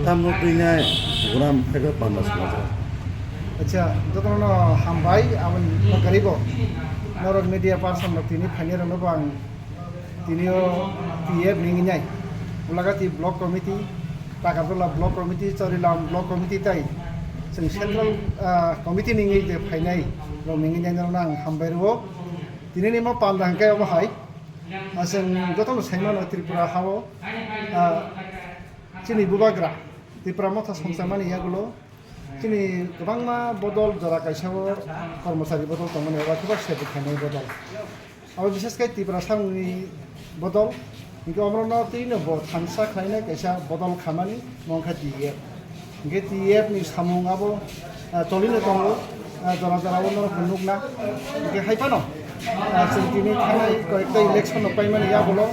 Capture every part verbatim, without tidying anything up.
Tamno twinai program khaikhe panda swnajak. Acha, jotono hambai, aboni bagaribo norok media person rok tini phainai rokno bo ang tini o T F ni nginai Gulagati Block Committee, Takartola Block Committee, Chorilam Block Committee tai chwng Central, ah, Committee ni ngi je phainai rok ni nginai norokno ang hambai rwo. Tini ni mo panda hwnkhe omo hai, ah, chwng jotono saimano Tripura hao, ah, chini bubagra Tipra Motha songchamani yagulo chini kwbangma bodol jora kaisa o kormochari bodol tongmani abo khe ba se bwkhainai bodol. Abo bishes khe Tipra samungni bodol. Hinkhe omono twi no bo thansa khlainai kaisa bodol khamani mo wngkha T F. Hinkhe T F ni samung abo, ah, cholino tongo, ah, jora jora o norok bo nukna. Hinkhe hai phano, ah, chwng tini thanai koyekta election no paimani yagulo,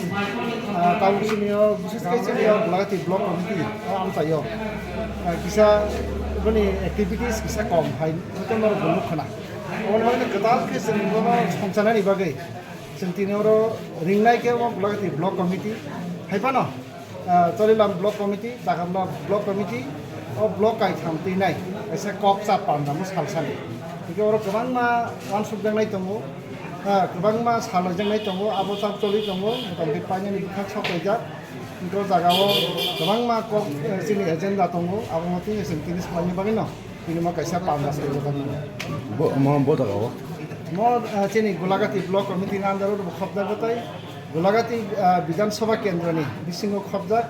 ah, tabuk chini o, bishes khe chini o Gulagati Block Committee o amchaio, ah, kisa boni activities kisa kom hai, hwnkhe norok bo nukkhna. Oboni bagwi kwtal khe chwng bono songchanani bagwi chwng tini oro ringnai khe omo Gulagati Block Committee hai phano, ah, Chorilam Block Committee, Takartola Block Committee, o block kaitham twinai kaisa kok cha panda mo salsani. Hinkhe oro kwbangma uansukjaknai tongo, ah, kwbangma salaijaknai tongo, abo chak choli tongo, motamoti painani bwkhak sok laijak. Hinkhe o jaga o kwbangma kok, eh, chini agenda tongo, abo tini chwng tini swlaini bagwi no. Tini mo kaisa panda se jotoni. Bo, mo bo jaga o? Mo, eh, chini Gulagati Block Committee ni under o bo khopjak tei Gulagati, eh, Bidhan Sabha Kendra ni bisingo khopjak,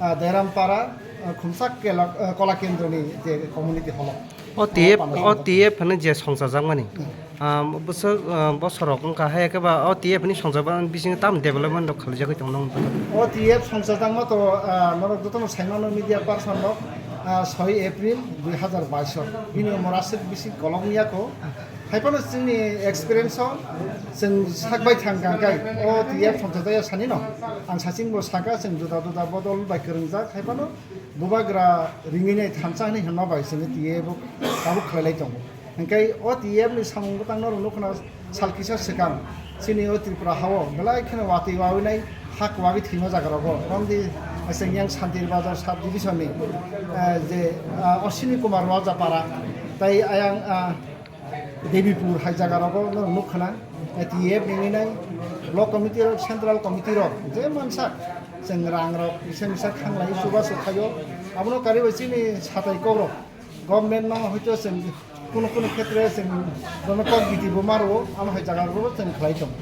eh, Dairam Para, eh, Khumsak Kela, eh, Kola Kendra ni je community hall o. O T F, panda o se. T F hwnwi je songchajakmani. Hmm. Ah, bwswk, ah, bosorok wngkha, hai khe ba o T F ni songchajak bisingo tamo development rok khalijagwi tongo nokni bagwi? O T F songchajakma to, ah, norok jotono saimano media person rok, ah, soi April dui hazar bais o. Bini umor aswk bisi kolok wngya kho. Hai phano chini experience o chwng sak bai thang kang kai o T F songchajak ya sani no. Ang saching bo saka chwng juda juda bodol bai kwrwngjak hai phano bubagra ringwi nai thansa hwnwi hwnma bai chwngno T F o tabuk khlai lai tongo. Hinkhe o T F ni samung bwtang norok nukho na sal kisa swkang chini o Tripura hao belai kheno watwi wawi nai hak wagwi thwima jaga rogo. Romdi chwng yang Santir Bazar sub division ni, eh, je, ah, Ashwini Kumar Rajapara tai ayang, ah, Debipur hai jaga rogo norok nukho na, eh, T F ni nai block committee rok, central committee rok je mansak chwng rang rok kisa misa khanglai chubachu khaio. Abono karwi bai chini satai kok rok government no hoito chwng kuno kuno khetre chwng bono kok biti bo maro, amo hai jaga rogo chwng khlai tong.